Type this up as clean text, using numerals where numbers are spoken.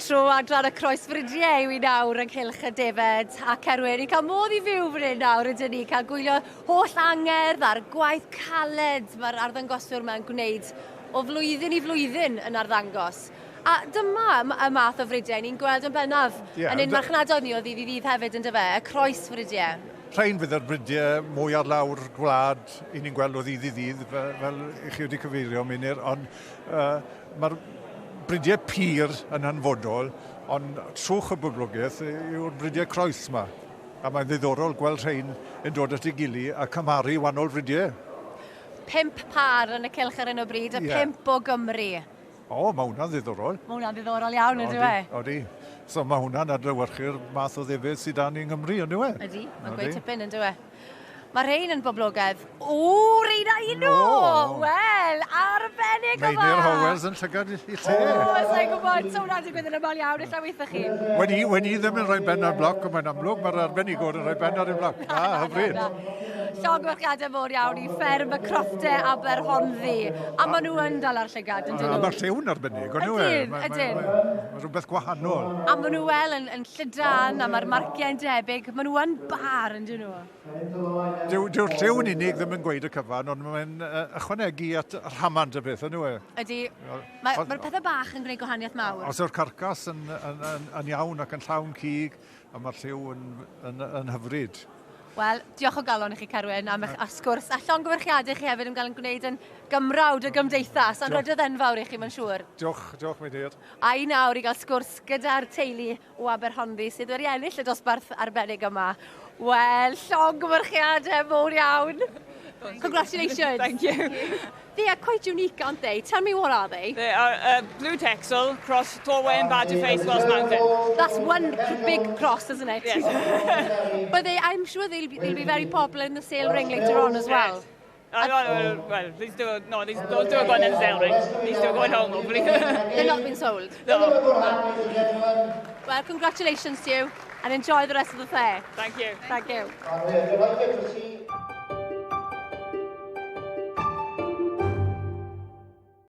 Tro adran y croesfridiau yw i nawr ynghylch y defed a Cerwyn. Ni'n cael modd i fyw fan hyn nawr ydyn ni, cael gwylio holl angerdd a'r gwaith caled mae'r arddangoswyr yma'n gwneud o flwyddyn i flwyddyn yn arddangos. A dyma y math o fridiau ni'n gweld yn bennaf yeah, yn ein marchnadoedd ni o ddydd i ddydd hefyd yn dyfe, y croesfridiau. Rhain fydd yr bridiau mwy ar lawr gwlad i ni'n gweld o ddydd i ddydd, fel, fel i chi wedi cyfeirio, Meinir, ond mae'r bridiau pur yn hanfodol, ond trwch y boblogaeth yw'r bridiau croes yma. A mae'n ddiddorol gweld rhain yn dod at ei gilydd a cymharu wahanol fridiau. Pump pâr yn y cylch ar hyn o bryd, y yeah. pump o Gymru. O, mae hwnna'n ddiddorol. Mae hwnna'n ddiddorol iawn, ydy we? Odi. So mae hwnna'n adlewyrchu'r math o ddefyd sydd dan ni yng Nghymru, ynddo we? Ydy, mae'n gweud tipyn, ynddo we? Mae rhain yn boblogaidd. O, rheina un nhw! Wel, arbennig o dda! Meinir Howells yn llygad i lle. O, sa'n gwybod, so hwnna'n digwydd yn aml iawn, ella weithio chi. Wen i, wen i ddim yn rhoi ben ar bloc, ond mae'n amlwg mae'r arbenigwr yn rhoi ben ar ei bloc. Na, hyfryd. Llongyfarchiadau mowr iawn i fferm y Crofftau Aberhonddu. A maen nhw yn dal ar llygad, yn dyn nhw? Mae'r lliw'n arbennig, ond nhw e? Ydyn, ydyn. Mae rhywbeth gwahanol. A maen nhw wel yn, yn llydan, a mae'r marciau'n debyg. Maen nhw yn bar, yn dyn nhw? Dyw'r dyw lliw'n unig ddim yn gweud y cyfan, ond mae'n ychwanegu at rhamant y peth, yn yw e? Ydy. Mae'r mae pethau bach yn gwneud gwahaniaeth mawr. Os yw'r carcas yn, yn, yn, yn iawn ac yn llawn cig, a mae'r lliw yn, yn, yn hyfryd. Wel, diolch o galon i chi, Carwyn, am eich a sgwrs, a llongyfarchiadau chi hefyd am gael yn gwneud yn gymrawd y gymdeithas. Anrhydedd enfawr i chi, mae'n siŵr. Diolch, diolch, Meinir. A i nawr i gael sgwrs gyda'r teulu o Aberhonddu sydd wedi ennill y dosbarth arbennig yma. Wel, llongyfarchiadau mowr iawn. Congratulations. Thank you. They are quite unique, aren't they? Tell me, what are they? They are blue Texel cross Torwen Badger Face Welsh Mountain. That's one big cross, isn't it? Yes. But I'm sure they'll be very popular in the sale ring later on as well. Yes. Well, these two are, no, these, those two are going in the sale ring. These two are going home, hopefully. They're not being sold? No. Well, congratulations to you and enjoy the rest of the fair. Thank you. Thank you.